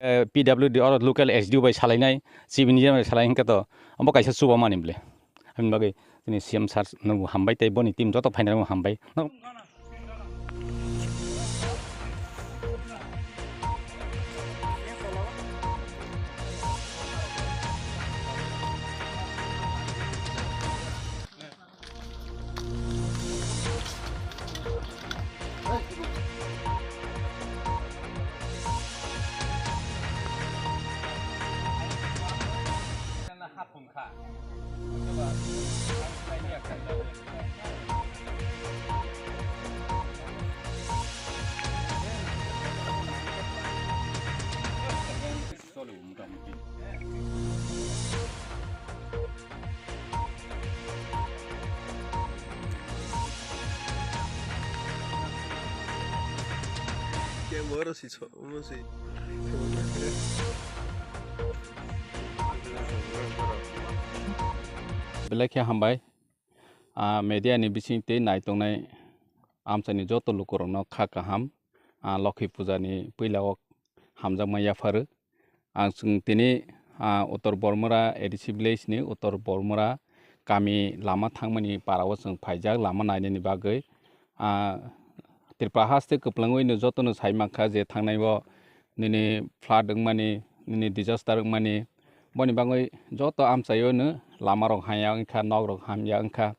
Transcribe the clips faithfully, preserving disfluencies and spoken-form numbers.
Eh, P W D oro local S D O bai salainai, chief engineer bai salai hwnkhe to, abo kaisa chuba mani bole. Aboni bagwi chini C M sir no hambai tei boni team joto phainai rokno hambai. Belai khe hambai. Ah, media ni bising tei nai tongnai amchaini joto lukurokno kha kaham, ah, Lokhi puja ni puila o hamjakma yapharo. Ang chwng tini, ah, Uttor Bormura A D C village ni Uttor Bormura kami lama thangmani para o chwng phaijak lama nainani bagwi. Ah, Tripura haste kwplwngwi no joto no sai mankha je thangnai o nini flood wngmani, nini disaster wngmani, boni bagwi joto amchaio no lama rok hamya wngkha, nok rok hamya wngkha.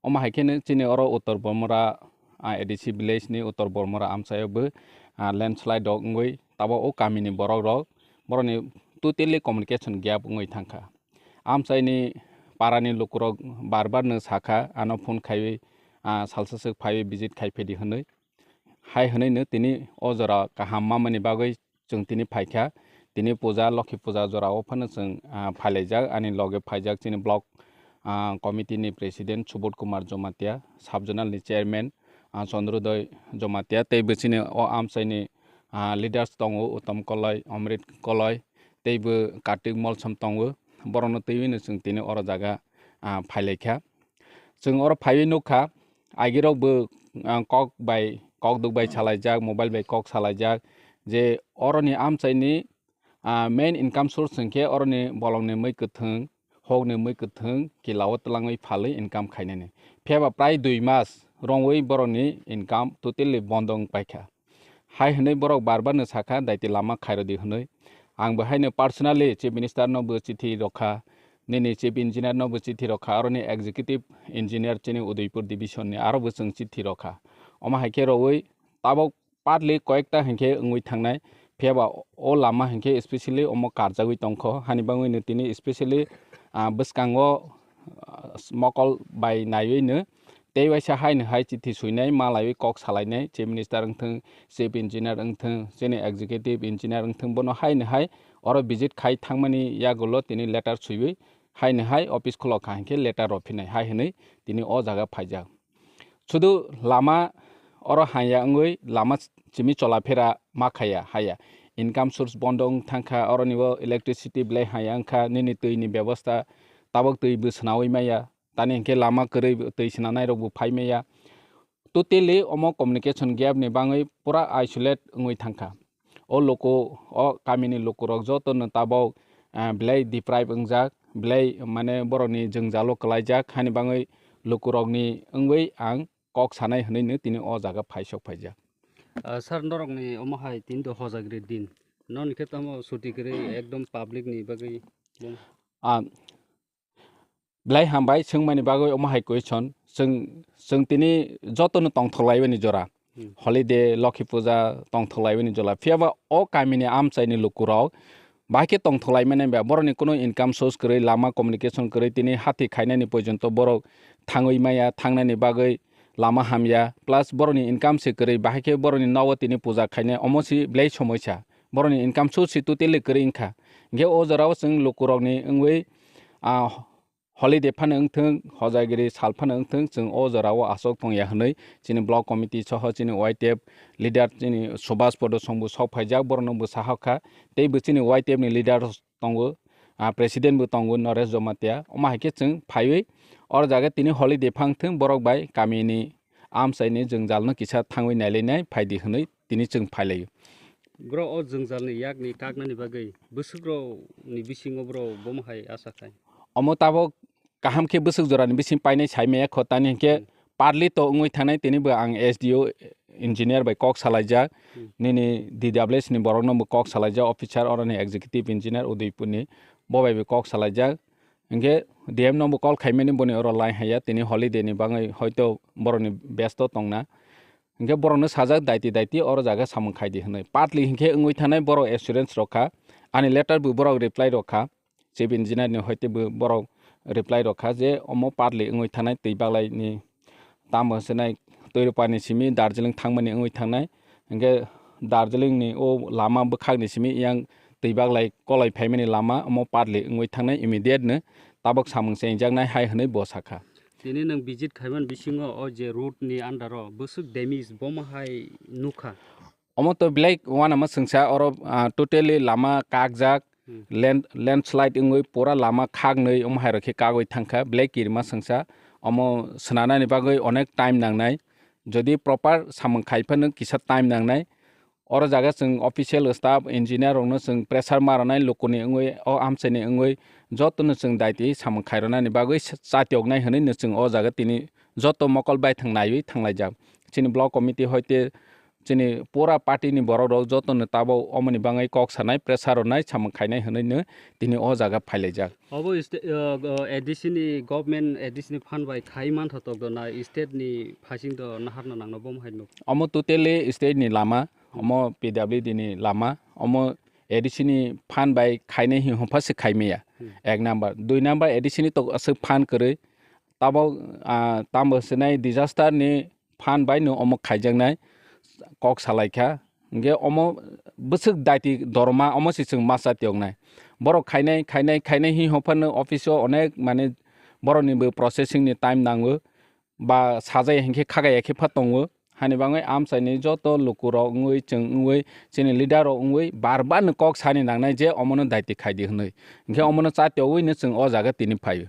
Omo hai kheno chini oro Uttor Bormura, ah, A D C village ni Uttor Bormura amchaio bo, ah, landslide rok wngwi tabok o kami ni borok rok borok ni totally communication gap wngwi thangkha. Amchaini para ni lukurok bar bar no sakha, ano phone khaiwi, ah, salsa swk phaiwi visit khai phedi hwnwi. Hai hwnwi no tini o jora kaham mamani bagwi chwng tini phaikha. Tini puja, Lokhi puja jora o phano chwng, ah, phailaijak. Ani loge phaijak chini block, ah, committee ni president Subodh Kumar Jomatia, sub zonal ni chairman, ah, Chandrodoi Jomatia, tei bo chini o amchaini, ah, leaders tongo, Uttam Koloi, Amrit Koloi, tei bo Kartik Molsom tongo. Borokno twiwi no chwng tini oro jaga, ah, phailaikha. Chwng oro phaiwi nukha, agirok bo, ah, kok bai, kokduk bai salaijak, mobile bai kok salaijak, je oroni amchaini, ah, main income source hwnkhe oroni bolongni mui kwthwng, hokni mui kwthwng, kilao twlangwi phalwi income khainani. Phiya ba prai dui mas rongwi borokni income totally bondo wng paikha. Hai hwnwi borok bar bar no sakha, daiti lama khairodi hwnwi. Ang bo haino personally Chief Minister no bo chithi rokha, nini Chief Engineer no bo chithi rokha, aroni Executive Engineer chini Udaipur Division ni aro bo chwng chithi rokha. Omo hai khe rowui tabok partly koyekta hinkhe wngwi thangnai, phiya ba o lama hinkhe specially omo karjagwi tongkho, hani bangwi no tini specially, ah, bwskango, ah, mokol bai naiwi no tei waisa haino hai chithi suinai malaiwi kok salainai, Chief Minister wngthwng, Chief Engineer wngthwng, chini Executive Engineer wngthwng, bono haino hai oro visit khai thangmani yagulo tini letter suiwi haino hai office khulokha hinkhe letter rw phinai hai hwnwi tini o jaga phaijak. Sudu lama oro hanya wngwi lama simi cholaphera ma khaya haya. Income source bondo wng thangkha, oroni bo electricity belai haya wngkha, nini twi ni bebosta tabok twi bo swnawi maya, tani hinkhe lama kwrwi twi swnanai rok bo phai maya. Totally omo communication gap ni bangwi pura isolate wngwi thangkha. O luku, o kamini lukurok jotono tabok, ah, belai deprive wngjak, belai mane borokni jwngjalo kwlaijak, hani bangwi lukurokni wngwi ang kok sanai hwnwi no tini o jaga phaisok phaijak. Ah, sir, norokni omo hai tini do hojagri din. Noni khe tamo suti kwrwi ekdom public ni bagwi bom. Ah, belai hambai swngmani bagwi omo hai question. Chwng, chwng tini jotono tongthok laiwi ni jora. Hmm. Holiday, Lokhi puja tongthok laiwi ni jora. Phiya ba o kamini amchaini lukurok bahai khe tongthok laimani ba borokni kuno income source kwrwi, lama communication kwrwi, tini hati khainani porjonto borok thangwi maya, thangnani bagwi lama hamya, plus borokni income se kwrwi, bahai khe borokni nogo tini puja khainai, omo si belai somoisa. Borokni income source si totally kwrwi wngkha. Hinkhe o jorao chwng lukurokni wngwi, ah, holiday phano wngthwng, hojagiri sal phano wngthwng, chwng o jorao aswk tongya hwnwi chini block committee soho chini Y T F leader chini Subhas Podo Song bo sok phaijak, borokno bo sahakha, tei bo chini Y T F ni leader tongo, ah, president bo tongo Naresh Jomatia. Omo hai khe chwng phaiwi oro jaga tini holiday phang thwng, borok bai kamini amchaini jwngjalno kisa thangwi nailainai phaidi hwnwi tini chwng phailaio. Bro, o jwngjalni yakni kaknani bagwi bwswkrokni bisingo bro bomo hai asa khai? Omo tabok kaham khe bwswk jorani bising painai sai maya kho, tani hinkhe Hmm. Partly to wngwi thanai, tini bo ang S D O engineer bai kok salaijak, Hmm. nini D W S ni borokno bo kok salaijak, officer oroni executive engineer Udaipurni, bo bai bo kok salaijak. Hinkhe D M no bo call khaimani, boni oro line haiya, tini holiday ni bagwi hoito borokni besto tongna. Hinkhe borokno sajak, daiti daiti oro jaga samung khaidi hwnwi. Partly hinkhe wngwi thanai borok assurance rokha, ani letter bo borok reply rokha, chief engineer ni hoite bo borok reply rokha je omo partly wngwi thanai twi baglaini, tamo hwnsinai Toirupani simi Darjeeling thangmani wngwi thangnai, hinkhe Darjeeling ni o lama bwkhakni simi yang twi baglai kolai phaimani lama omo partly wngwi thangnai, immediate no tabok samung chengjaknai hai hwnwi bo sakha. Tini nwng visit khaimani bisingo o je road ni under o bwswk damage bomo hai nukha? Omo to belai uanama swngsa, oro, ah, totally lama kakjak, Hmm. land, landslide wngwi pura lama khaknwi omo hai rok khe kagwi thangkha, belai kirima swngsa. Omo swnanani bagwi onek time nangnai, jodi proper samung khai phano kisa time nangnai. Oro jaga chwng official staff, engineer rokno chwng pressure ma rwnai, lukuni wngwi, o amchaini wngwi jotono chwng daiti samung khai rwnani bagwi sa-, chatioknai hwnwi no chwng o jaga tini joto mokol baithang naiwi thanglaijak. Chini block committee hoite chini pura party ni borok rok joto no tabok omoni bagwi kok sanai, pressure rwnai, samung khainai hwnwi no tini o jaga phailaijak. Obo sta-, uh, uh, A D C ni government, A D C ni fund bai khai mantha tokdona state ni phasing do naharna nangno bomo hai nuk. Omo totally state ni lama, Hmm. omo P W D ni lama, omo A D C ni fund bai khainai hi hopha se khaimaya. Hmm. Ek number, dui number A D C ni tok aswk fund kwrwi. Tabok, ah, tamo hwnsinai disaster ni fund bai no omo khaijaknai kok salaikha. Hinkhe omo bwswk daiti dorma omo se chwng ma chatioknai. Borok khainai, khainai, khainai hi hopha no office o onek mane borokni bo processing ni time nango. Ba sajai hinkhe khagaya khe pha tongo. Hani bagwi amchaini joto lukurok wngwi, chwng wngwi, chini leader rok wngwi bar bar no kok sani nangnai je omono daiti khaidi hwnwi. Hinkhe omono chatiogwi no chwng o jaga tini phaio.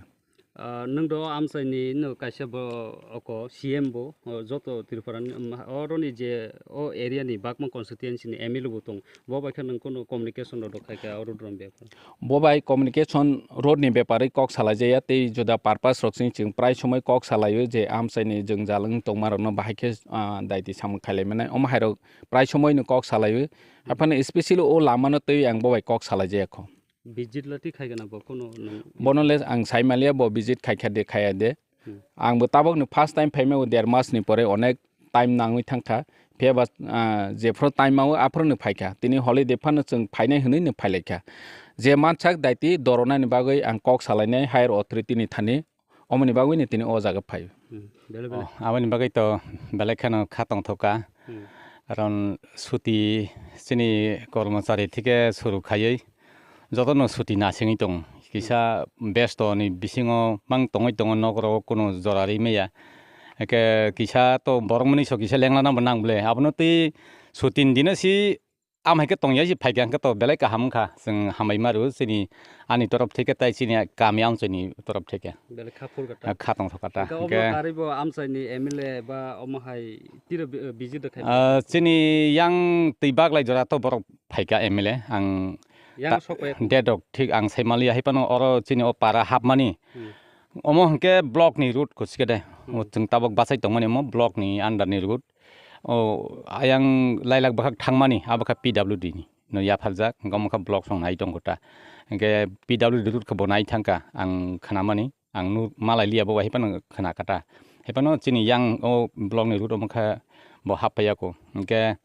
Ah, nwng do amchaini no kaisa bo oko C M bo, o joto Tripura ni, um, oroni je o area ni bakma constituency ni M L A bo tong, bo bai khe nwng kono communication rok khai kha o road rok bepar? Bo bai communication road ni bepar wi kok salai jaya tei juda purpose rok sing chwng prai somoi kok salai o je amchaini jwngjal wng tongma rok no bahai khe, ah, daiti samung khailai mani. Omo hai rok prai somoi no kok salai o. Haphano specially o lama no twi ang bo bai kok salai jaya kho. Visit lati khai gana bo kono nang. Bono le ang sai maliya bo visit khai kha de khaya de. Hmm. Ang bo tabok ni first time phaima o der mas ni pore onek time nangwi thangkha. Phiya ba, ah, jephru time ma o aphru ni phaikha. Tini holiday phano chwng phainai hwnwi ni phailaikha. Je mansak daiti doronani bagwi ang kok salainai higher authority ni thani. Omoni bagwi ni tini o jaga phai. Hmm, bele bele. Oh, aboni bagwi to belai kheno kha tongthokha. Hmm. Karon suti chini kormochari thike suru khaiwi jotono suti nasingwi tongo. Kisa besto ni bisingo mang tongwi tongo, nok rogo kuno jora ri maya. Eke kisa to borok mani so kisa lengla nang bo nang ble. Abono twi suti ni dino si Am hai khe tongya si phaikha hwnkhe to belai kaham wngkha, chwng hambai ma rw chini ani torop theke tai chini kami amchaini torop theke. Belai kha phur kha ta. Kha tongthok kha ta. Hwnkhe obo karwi bo amchaini M L A ba omo hai tiro bi-, visit rw khai. Ah, chini yang twi baglai jora to borok phaikha M L A ang. Yang ta-, sok pai. Date rok thik ang sai maliya, hai phano oro chini o para hapmani. Hmm. Omo hwnkhe block ni road ko sikhe de. Hmm. O chwng tabok bachai tongmani omo block ni under ni road. O ayang lailak bwkhak thangmani, a bwkha P W D ni no yapharjak, hwnkhe omo kha block song nai tongo ta. Hwnkhe P W D road khe bo nai thangkha, ang khnamani, ang nuk malai liya bo hai phano khna kha ta. Hai phano chini yang o block ni road omo kha bo hap phaiya ko. Hwnkhe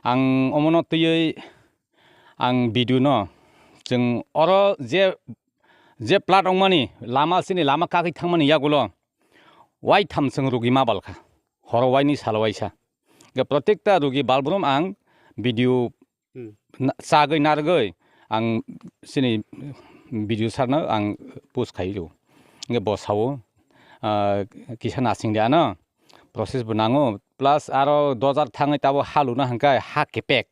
ang omono twiwi ang video no chwng oro je, je plat ongmani lama chini lama kagwi thangmani yagulo waitham chwng rugi ma balkha, horo waini salo waisa. Hwnkhe protekta rugi balbrum ang video Hmm. na-, chagwi narwgwi ang chini video sarno ang post khai rw. Hwnkhe bo sao, ah, kisa nasing de ano process bo nango, plus aro dojar thangwi tabo ha luna hwnkhe ha kepek.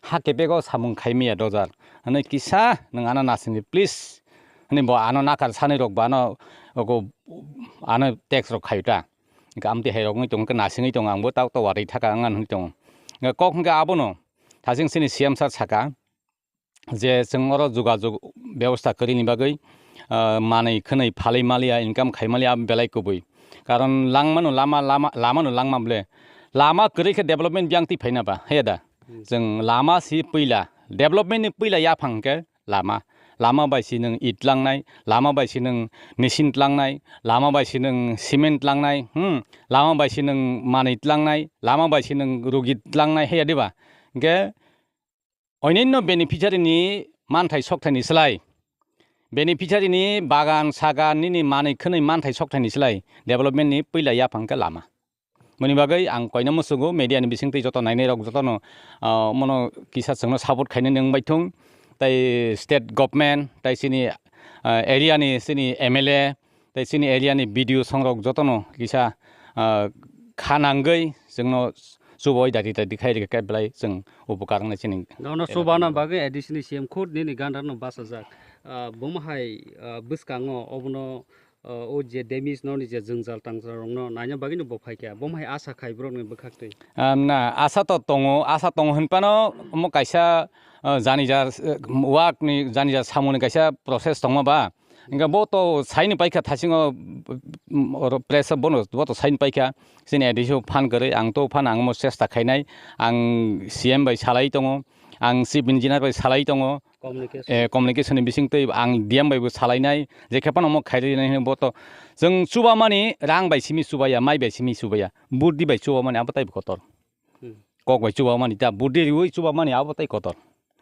Ha kepego samung khai maya dojar. Hwnwi kisa nwng ano nasingdi, please. Hwnwi bo ano nakar sanwi rok bo ano, ogo, ano text rok khayu ta. Hwnkhe amtwi hai rok wngwi tongo, hwnkhe nasingwi tongo, ang bo tak to watwi thaka wng hwnwi tongo. Hwnkhe kok hwnkhe abono, Thasing chini C M sir saka je chwng oro jogajog bebosta kwrwini bagwi, ah, manwi khwnwi phalwi maliya, income khai maliya, abo belai kubui. Karon langmano lama, lama, lamano langma bole. Lama kwrwi khe development biyang twi phaina ba, he da? Hmm. Chwng lama si puila, development ni puila yaphang khe lama. Lama bai si nwng it tlangnai, lama bai si nwng machine tlangnai, lama bai si nwng cement tlangnai, hmm, lama bai si nwng manwi tlangnai, lama bai si nwng rugi tlangnai, he ya diba? Hingke oinonno beneficiary ni manthai sokthai ni slai, beneficiary ni bagan sagan nini manwi khwnwi manthai sokthai ni slai development ni puila yaphang khe lama. Moni bagwi ang koina musugo media ni bisingtwi joto nainai rok jotono, ah, mono kisa chwngno support khainani wng bai thung. Tai state government, tai chini, ah, area ni chini M L A, tai chini area ni B D O songrok jotono kisa, ah, kha nangwi chwngno chubai dadi dadi khai rikha khe belai chwng upokar wngnai chini Nono elaka chubana ni bagwi A D C ni C M khud nini gandharno bachajak. Ah, bomo hai, ah, bwskango obono, ah, o je damage noni je jwngjal tangjal rokno naina bagwino bo phaikha. Bomo hai asa khai borokni bwkhaktwi. Ah, na, asa to tongo, asa tongo hinphano omo kaisa, ah, jani jar, eh, wak ni jani jar samung ni kaisa process tongma ba. Hingke bo to saini paikha thasingo, mm, oro press o bono, bo to saini paikha. Chini A D C o phan kwrwi, ang to phan ang mo chesta khainai. Ang C M bai salai tongo, ang chief engineer bai salai tongo. Communication. Eh, communication ni bisingtwi ang D M bai bo salainai. Je khe phano mo khairwi nai hino bo to. Chwng chubamani rang bai simi chubaya, mai bai simi chubaya. Burdi bai chubamani abo tai kotor. Hmm. Kok bai chubamani ta, burdi riwi chubamani abo tai kotor.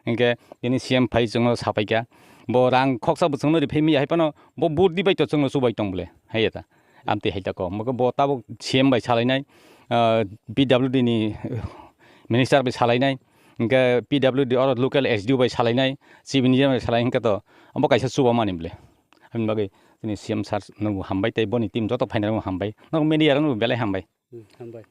Hingke tini C M phai chwngno sapaikha. Bo rang khoksa bo chwngno riphai miya hai phano bo burdi bai to chwngno chubai tong bole. Hai eta. Amtwi hai ta ko. Mo bo tabuk C M bai salainai, ah, P W D ni minister bai salainai. Hingke P W D oro local S D O bai salainai, chief engineer bai salai hingke to abo kaisa chubamani bole. Aboni bagwi tini C M sir no hambai tei boni team joto phainai no hambai. No media rok no belai hambai. Hmm, hambai.